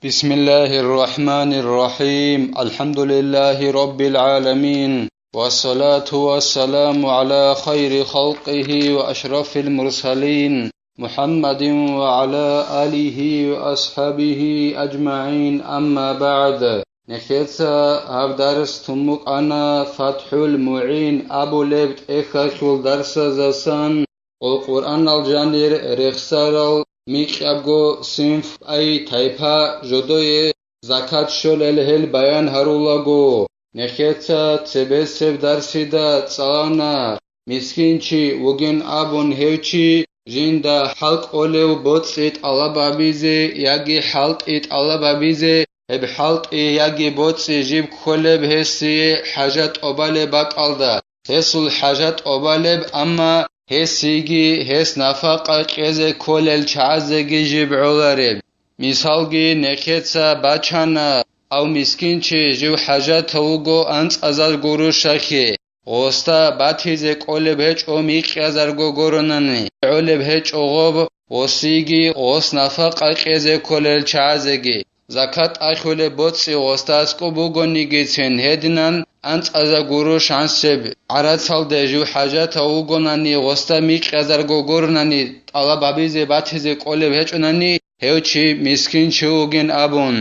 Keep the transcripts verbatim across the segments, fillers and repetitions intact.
بسم الله الرحمن الرحيم. الحمد لله رب العالمين. والصلاة والسلام على خير خلقه وأشرف المرسلين محمد وعلى آله وأصحابه أجمعين. أما بعد. Нехеца гьаб дарс тун букӀана ФатхӀул МугӀин абулеб тӀехьалъул дарсаздасан. Гъо Къуръанал жанир рехсарал микьабго синф, ай тайпа, жодое закат щолел гьел баян гьарулаго, нехеца цебесеб дарсида цӀалана, мискинчи вугин абун гьев чи жинда хӀалкӀолев боцӀи тӀалаб гьабизе яги хӀалтӀи тӀалаб гьабизе, гьеб хӀалтӀи яги боцӀи жиб кколеб гьесие хӀажат тӀобалеб бакӀалда, гьесул хӀажат тӀобалеб, амма гьесиеги гьес нафакъа кьезе кколел чагӀазеги жиб гӀолареб. Мисалги, нехеца бачана, ав мискинчи жив хӀажатав вуго анцӀазар гурущахье, гъосда батизе кӀолеб гьечӀо микьязарго горонани, гӀолеб гьечӀо гъоб, гъосиеги гъос нафакъа кьезе кколел чагӀазеги. Закат ахьулеб боцӀи гъосда аскӀоб бугонигицин гьединан анцӀаза гуро шансеб, гӀарацалде жив хӀажатав вугонани гъосда микьязарго гуронани тӀалаб гьабизе батизе кӀолеб гьечӀонани, гьев чи мискин чи вугин абун.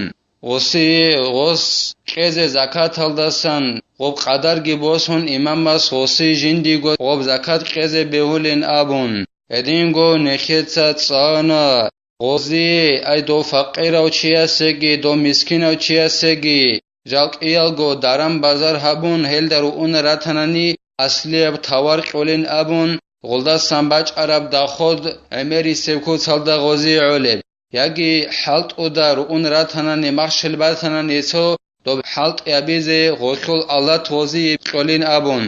Гъосие гъос кьезе закаталдасан гъоб къадарги босун, имамас гъосие жиндиго гъоб закат кьезе бегьулин абун. Гьединго нехеца цӀана. Гъозие, ай дов факъирав чиясеги, дов мискинав чиясеги, жал кӀиялго даран-базар гьабун, гьелда руун ратанани, аслияб тавар кьолин абун, гъолдасан бачӀараб доход гӀемерисеб куцалда гъозие гӀолеб, яги хӀалтӀуда руун ратанани, махщел батанани цо, доб хӀалтӀи абизе гъолъул алат гъозие кьолин абун.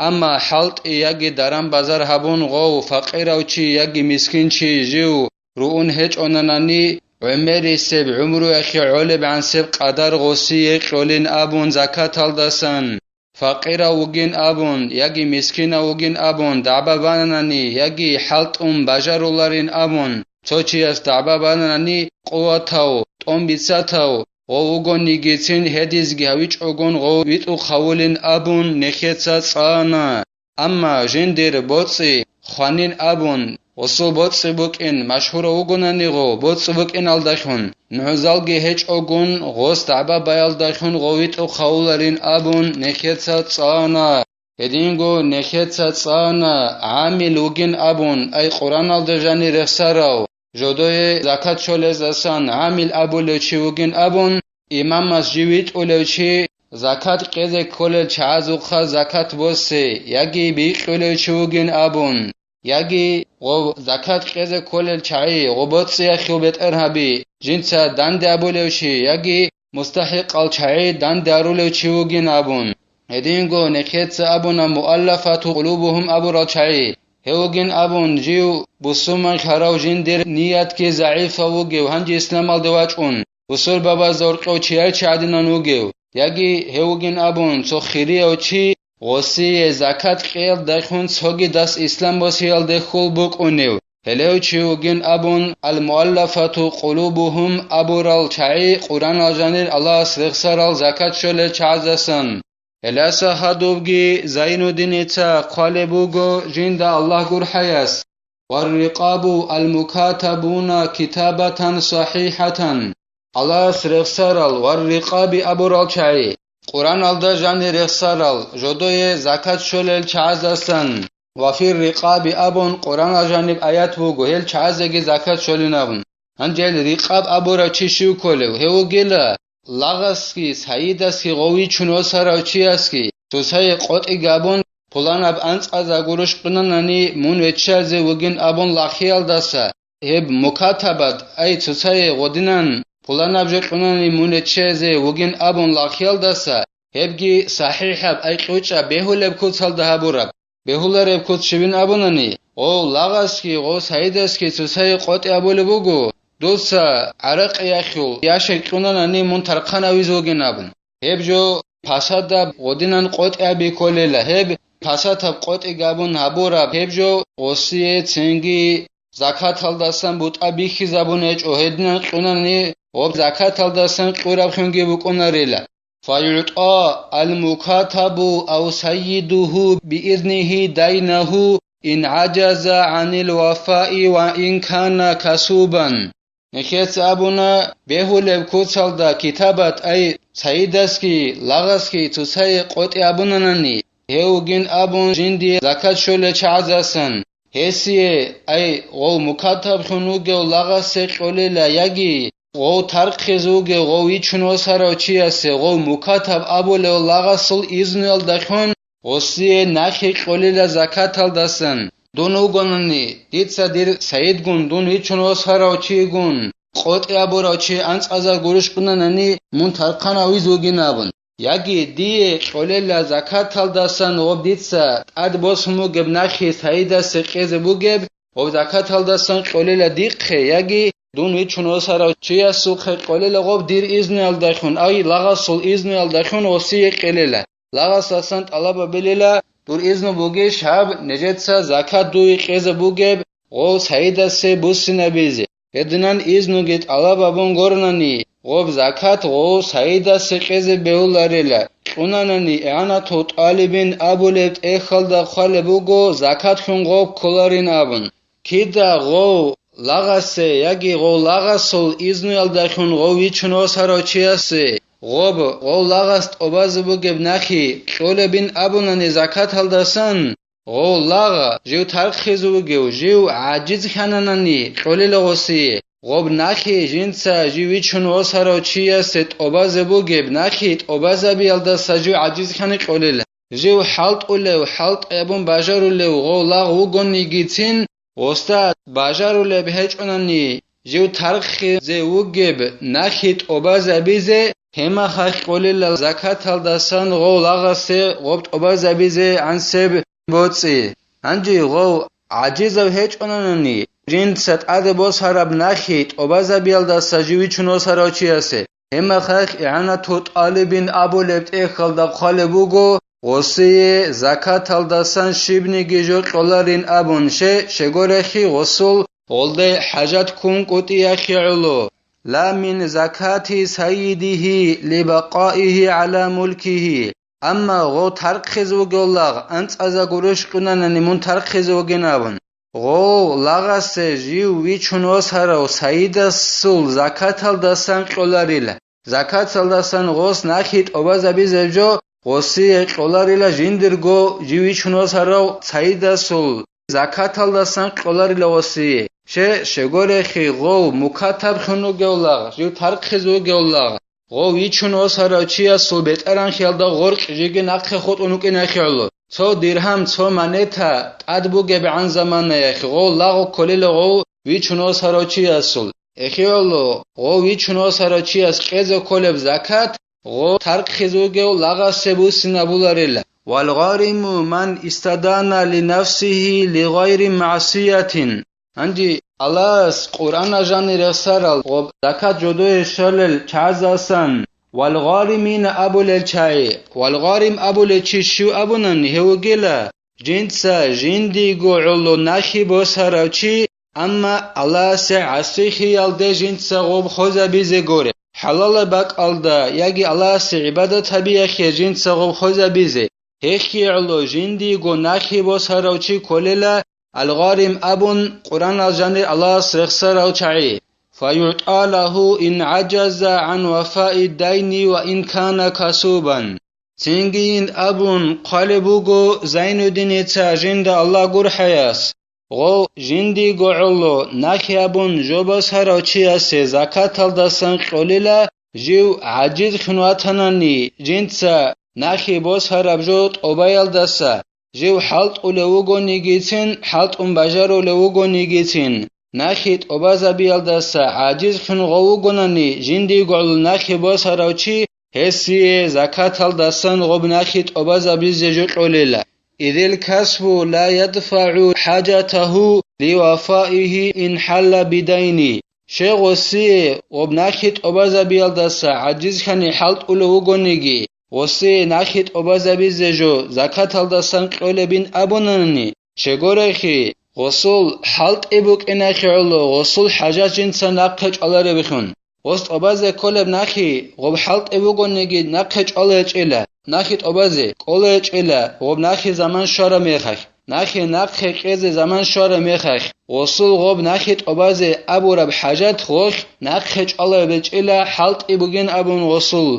Амма хӀалтӀи яги даран-базар гьабун гъов факъирав чи яги мискин чи жив руун гьечӀонанани, гӀемерисеб гӀумруялъе гӀолеб гӀансеб къадар гъосие кьолин абун закаталдасан, факъирав вугин абун яги мискинав вугин абун дагӀба бананани яги хӀалтӀун бажаруларин абун, цо чияс дагӀба бананани, къуватав, тӀон бицатав, гъов вугонигицин гьедизги гьавичӀогун гъов витӀухъ гьавулин абун нехеца цӀана. Амма жиндир боцӀи хванин абун, гъосул боцӀи букӀин машгьурав вугонаниго, боцӀи букӀиналдалъун, нугӀзалги гьечӀогун, гъос дагӀба баялдалъун гъов витӀухъ гьавуларин абун нехеца цӀана. Гьединго нехеца цӀана гӀамил вугин абун, ай Къуръаналда жанир рехсарав, жодое закат щолезасан гӀамил абулев чи вугин абун, имамас жив витӀулев чи, закат кьезе кколел чагӀазухъа закат босе, яги бикьулев чи вугин абун, яги гъо закат кьезе кколел чагӀи гъо боцӀиялъул бетӀергьаби жинца данде абулев чи, яги мустахӀикъал чагӀи данде арулев чи вугин абун. Гьединго нехеца абуна муаллафату къулубугьум абурал чагӀи. Гьев вугин абун, жив бусурман хьарав жиндир ниятги загӀипав вугев, гьанже исламалде вачӀун, бусурбабазда гьоркьов чияр чи гӀадинан вугев, яги гьев вугин абун, цо хирияв чи гъосие закат кьеялдалъун цогидас ислам босиялде хьул букӀунев, гьелев чи вугин абун, ал-муаллафату къулубугьум абурал чагӀи Къуръанал жанир Аллагьас рехсарал закат щолел чагӀаздасан. Гьеласа гьадубги Зайнуддиница хъвалеб буго жинда Аллагь гурхӀаяс: «Варрикъабу ал-мукатабуна китабатан сахихӀатан». Аллагьас рехсарал варрикъаби абурал чагӀи, Къуръаналда жанир рехсарал, жодое закат щолел чагӀаздасан, ва фир рикъаби абун Къуръанал жаниб аят буго, гьел чагӀазеги закат щолин абун. Гьанже гьел рикъаб абурав чи щив кколев? Гьев вугила, лагъасги, сайидасги гъов вичун восарав чиясги, цоцае къотӀи габун, пуланаб анцӀаза гурош кьунанани мун веччазе вугин абун лахъиялдаса, гьеб мукатабат, ай, цоцае гъодинан пуланаб жо кьунани мун веччазе вугин абун лахъиялдаса, гьебги сахӀихӀаб, ай, кьучӀаб бегьулеб куцалда гьабураб. Бегьулареб куц щибин абунани, гъов лагъасги гъов сайидасги цоцае къотӀи абулеб буго, дуца гӀаракъиялъул ящик кьунанани мун тархъан авизе вугин абун. Гьеб жо пасадаб гъодинан къотӀи аби кколела, гьеб пасатаб къотӀи габун гьабураб гьеб жо гъосие цинги закаталдасан бутӀа бихьизабун гьечӀо, гьединан кьунани гъоб закаталдасан кьурабхунги букӀунарила. فيعطى المكاتب أو سيده بإذنه دينه إن عجز عن الوفاء وإن كان كسوبا. Нехеца абуна, бегьулеб куцалда китабат ай саидасги лагъасги цоцае къотӀи абунанани, гьев вугин абун жиндие закат щолел чагӀазасан, гьесие, ай, гъов мукатаб хун вугев лагъасе кьолела яги гъов тархъизе вугев гъов вичун восарав чиясе гъов мукатаб абулев лагъасул изнуялдалъун гъосие нахи кьолила закаталдасан. Дун вугонани, дица дир саидгун, дун вичун восарав чигун, къотӀи абурав чи анцӀазар гурищ унанани, мун тархъанав вугин абун. Яги дие кьолела закаталдасан гъоб дица тӀад босун бугеб нахи саидасе кьезе бугеб, гъоб закаталдасан кьолела дихъе, яги дун вичун восарав чиясухъе кьолела гъоб дир изнуялдалъун, ай лагъасул изнуялдалъун гъосие кьелела. Лагъасасан тӀалаб абилила, дур изну бугищ гьаб нижеца закат дуе кьезе бугеб гъов саидасе буссинабизе. Гьединан изнуги тӀалаб абун горнани, гъоб закат гъов саидасе кьезе бегьуларила, кьунанани игӀанатул тӀалибин абулеб тӀехьалда хъвалеб буго закатлъун гъов кколарин абун. Кида гъов лагъасе яги гъов лагъасул изнуялдалъун гъов вичун восарав чиясе гъоб, гъов лагъас тӀобазе бугеб нахи кьолебин абунани закаталдасан, гъов лагъ жив тархъизе вугев, жив гӀажиз хьананани кьолела гъосие, гъоб нахи жинца жив вичун восарав чиясе тӀобазе бугеб нахи тӀобазабиялдаса жив гӀажиз хьани кьолела. Жив хӀалтӀулев, хӀалтӀи абун бажарулев гъов лагъ вугонигицин, гъосда бажарулеб гьечӀонани, жив тархъизе вугеб нахи тӀобазабизе, гьемахалъ кьолила закаталдасан гъов лагъасе гъоб тӀобазабизе гӀансеб боцӀи. Гьанже гъов гӀажизав гьечӀонанани, жинца тӀаде босараб нахи тӀобазабиялдаса жив вичун восарав чиясе, гьемахалъ игӀанату тӀалибин абулеб тӀехьалда хъвалеб буго, гъосие закаталдасан щибниги жо кьоларин абун, ще, щегорехи гъосул гъолде хӀажат ккун кӀутӀияхъе гӀоло. Ла мин закати сайидихи либакъаихи гӀала мулкихи. Амма гъов тархъизе вугев лагъ анцӀаза гурищ кьунанани мун тархъизе вугин абун. Гъов лагъасе жив вичун восарав саидасул закаталдасан кьоларила. Закаталдасан гъос нахи тӀобазабизеб жо, гъосие кьоларила жиндирго жив вичун восарав саидасул закаталдасан кьоларила гъосие. Ще, щегорехи гъов мукатаб хун вугев лагъ, жив тархъизе вугев лагъ, гъов вичун восарав чиясул бетӀергьанлъиялда гъоркь жеги нахъе хутӀун вукӀиналъе гӀоло, цо диргьам, цо монета тӀад бугебгӀан заманаялъ гъов лагъ кколила гъов вичун восарав чиясул. Эхиялъул гъов вичун восарав чияс кьезе кколеб закат гъов тархъизе вугев лагъасе буссинабуларила. Вал гъариму ман истадана ли нафсихи ли гъайри маъсиятин. Гьанже Аллагьас Къуръана жанир рехсарал гъоб закат жодое щолел чагӀазасан, вал гъаримина абулел чагӀи, вал гъарим абулев чи щив абунани, гьев вугила, жинца жиндиего гӀоло нахи босарав чи, амма Аллагьасе гӀасихиялде жинца гъоб хвезабизе горе, хӀалалаб бакӀалда яги Аллагьасе гӀибадат гьабиялъе жинца гъоб хвезабизе, гьелъие гӀоло жиндиего нахи босарав чи кколела, алгъарим абун Къуръанал жанир Аллагьас рехсарав чагӀи. ФаюгӀтӀа лагьу ин гӀажаза гӀан вафаи дайни ва ин кана касубан. Цинги ин абун хъвалеб буго Зайнуддиница жинда Аллагь гурхӀаяс, гъов жиндиего гӀоло нахи абун жо босарав чиясе закаталдасан кьолила, жив гӀажизлъун ватанани, жинца нахи босараб жо тӀобаялдаса, жив хӀалтӀулев вугонигицин, хӀалтӀун бажарулев вугонигицин, нахи тӀобазабиялдаса гӀажизлъун гъов вугонани, жиндиего гӀоло нахи босарав чи, гьесие закаталдасан гъоб нахи тӀобазабизе жо кьолела. Идил касбу ла ядфагӀу хӀажатагьу ливафаихи ин хӀалла бидайни. Щай гъосие гъоб нахи тӀобазабиялдаса гӀажизлъани хӀалтӀулев вугониги, гъосие нахи тӀобазабизе жо закаталдасан кьолебин абунани, щегорехи, гъосул хӀалтӀи букӀиналъе гӀоло гъосул хӀажат жинца нахъе чӀваларебихьун. Гъос тӀобазе кколеб нахи гъоб хӀалтӀи вугониги нахъе чӀвала гьечӀила, нахи тӀобазе кӀола гьечӀила гъоб нахи заман щвараб мехалъ, нахи нахъе кьезе заман щвараб мехалъ, гъосул гъоб нахи тӀобазе абураб хӀажат гъолъ нахъе чӀвала гьечӀила хӀалтӀи бугин абун гъосул.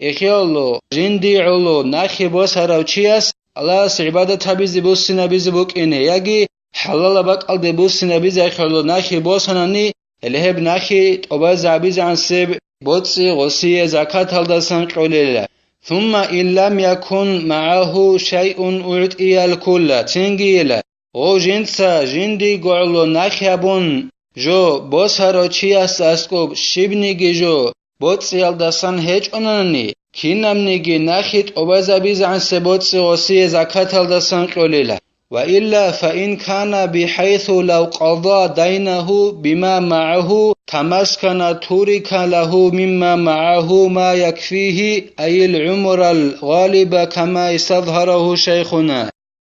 Эхиялъул, жинди гӀоло нахи босарав чияс Аллагьас гӀибадат гьабизе буссинабизе букӀине яги хӀалалаб бакӀалде буссинабизе гӀоло нахи босанани, гьеле гьеб нахи тӀобазе гьабизегӀансеб боцӀи гъосие закаталдасан кьолела. Сумма ин лам якун магӀагьу шайъун угӀтӀиял кулла, цинги ила, гъов жинца жиндиего гӀоло нахи гьабун жо босарав чиясда аскӀоб щибниги жо боцӀиялдасан гьечӀонани, кинабниги нахи тӀобазабизегӀансе боцӀи гъосие закаталдасан кьолила. Ва илла фаин кана бихӀайсу лав къада дайнагьу бима магӀагьу тамаскана турика лагьу мимма магӀагьу ма якфигьи, айил гӀумурал гъалиба кама истазгьарагьу шайхуна.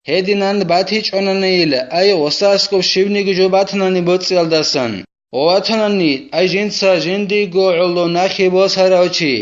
Гьединан батичӀонанийила, ай, гъосда аскӀоб щибниги жо батанани боцӀиялдасан, гъов ватанани, ай, жинца жиндиего гӀоло нахи босарав чи,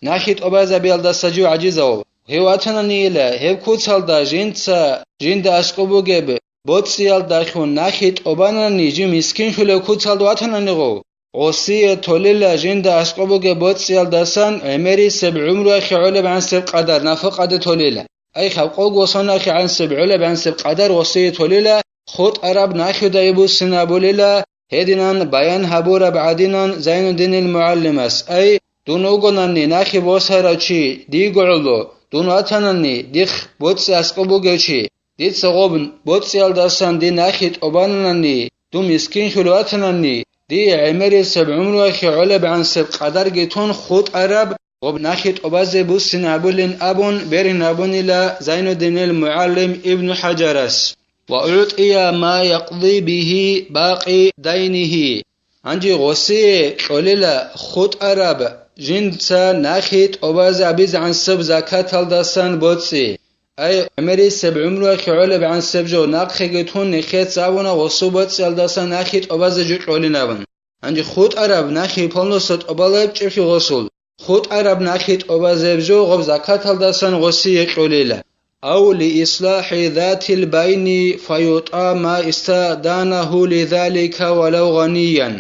нахи тӀобазабиялдаса жив гӀажизав, гьев ватананийила, гьеб куцалда жинца жинда аскӀоб бугеб боцӀиялдалъун нахи тӀобанани жив мискинлъулев куцалда ватанани гъов, гъосие толила жинда аскӀоб бугеб боцӀиялдасан гӀемерисеб гӀумруялъе гӀолеб гӀансеб къадар нафакъаде толила. Ай, хабкъого сонахъе гӀансеб гӀолеб гӀансеб къадар гъосие толила, хутӀараб нахида буссинабулила, гьединан баян гьабураб гӀадинан Зайнуддинил мугӀалимас, ай, дун вугонани нахи босарав чи диего гӀоло, дун ватанани дихъ боцӀи аскӀоб бугев чи, дица гъоб боцӀиялдасан дин нахи тӀобананани, дун мискинлъулев ватанани, дие гӀемерисеб гӀумруялъе гӀолеб гӀансеб къадарги тун хутӀараб гъоб нахи тӀобазе буссинабулин абун бергьинабунила Зайнуддинил мугӀалим Ибну ХӀажарас. Ва угӀтӀия ма якъди бигьи бакъи дайнигьи. Гьанже гъосие кьолила хутӀараб жинца нахи тӀобазабизегӀансеб закаталдасан боцӀи. Ай, гӀемерисеб гӀумруялъе гӀолеб гӀансеб жо нахъеги тун нехеца абуна гъосул боцӀиялдасан нахи тӀобазе жо кьолин абун. Гьанже хутӀараб нахи полностью тӀобалеб чӀебхьи гъосул, хутӀараб нахи тӀобазеб жо гъоб закаталдасан гъосие кьолила. Ав ли ислахӀи затил байна фаюта ма истаданагьу лизалика валав гъаниян.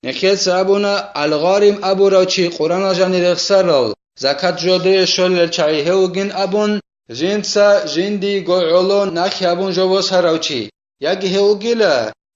Нехеца абуна, ал-гъарим абурав чи Къуръана жанир рехсарал, закат жодее щолел чагӀи гьев вугин абун, жинца жиндиего гӀоло нахи гьабун жо босарав чи, яги гьев вугила,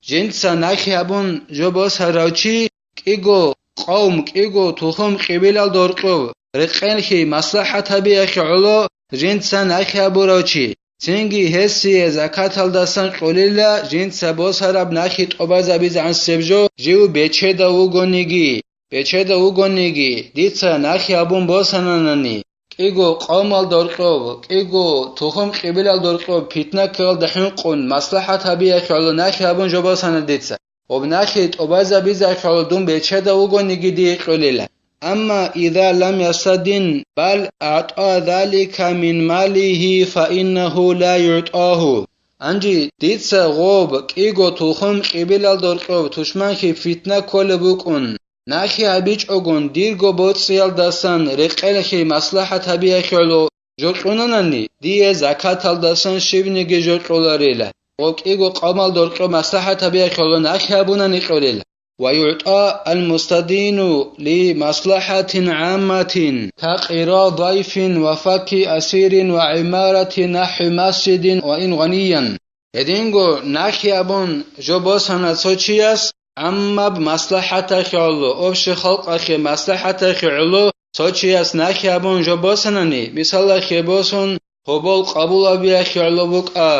жинца нахи гьабун жо босарав чи, кӀиго къавм, кӀиго тухум-къибилал доркьоб, рекъелъи маслахӀат гьабиялъе гӀоло жинца нахи гьабурав чи, цинги гьесие закаталдасан кьолила жинца босараб нахи тӀобазабизегӀансеб жо жив бечедав вугониги, бечедав вугониги, дица нахи гьабун босананани, кӀиго къавмал доркьоб, кӀиго тухум-къибилал доркьоб питна ккеялда хӀинкъун маслахӀат гьабиялъе гӀоло нахи гьабун жо босана дица. Гъоб нахи тӀобазабизехъе гӀоло дун бечедав вугониги дие кьолила. Амма иза лам ястадин, бал аъта залика мин малигьи, фаиннагьу ла юътагьу. Гьанже дица гъоб кӀиго тухум-къибилал доркьоб тушманлъи питна кколеб букӀун, нахи гьабичӀогун дирго боцӀиялдасан рекъелъи маслахӀат гьабиялъе гӀоло жо кьунанани, дие закаталдасан щибниги жо кьоларила, гъоб кӀиго къавмал доркьоб маслахӀат гьабиялъе гӀоло нахи гьабунани кьолила. Ва юъта ал-мустадину ли маслахӀатин гӀамматин, ка къира дайфин ва факки асирин ва гӀимарати нахӀви масжидин ва ин гъаниян. Гьединго нахи абун жо босана цо чияс, гӀаммаб маслахӀатахъе гӀоло, общий халкъалъе маслахӀатахъе гӀоло цо чияс нахи абун жо босанани, мисалалъе босун, гьобол къабул гьабиялъе гӀоло букӀа,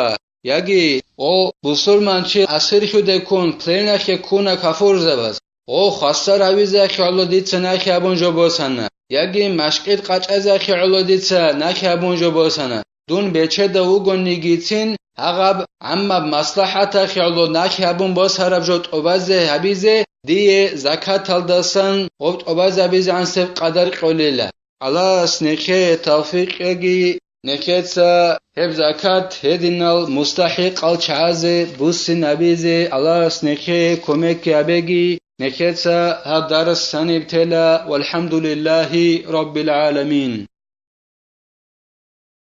яги, о, бусурманчи асирлъуде ккун, пленалъе ккуна кафурзабаз, о, хвасар гьавизехъе гӀоло дица нахи абун жо босана, яги машкӀид къачӀазехъе гӀоло дица нахи абун жо босана. Дун бечедав вугонигицин гьагъаб гӀаммаб маслахӀатахъе гӀоло нахи абун босараб жо тӀобазе гьабизе, дие закаталдасан гъоб тӀобазабизегӀансеб къадар кьолила. Аллагьас нехее тавфикъ кьеги, нехеца гьеб закат гьединал мустахӀикъал чагӀазе буссинабизе Аллагьас нехее кумекги гьабеги, Нехеца гьаб дарс гьаниб тела, валхӀамдулиллагьи раббил гӀаламин.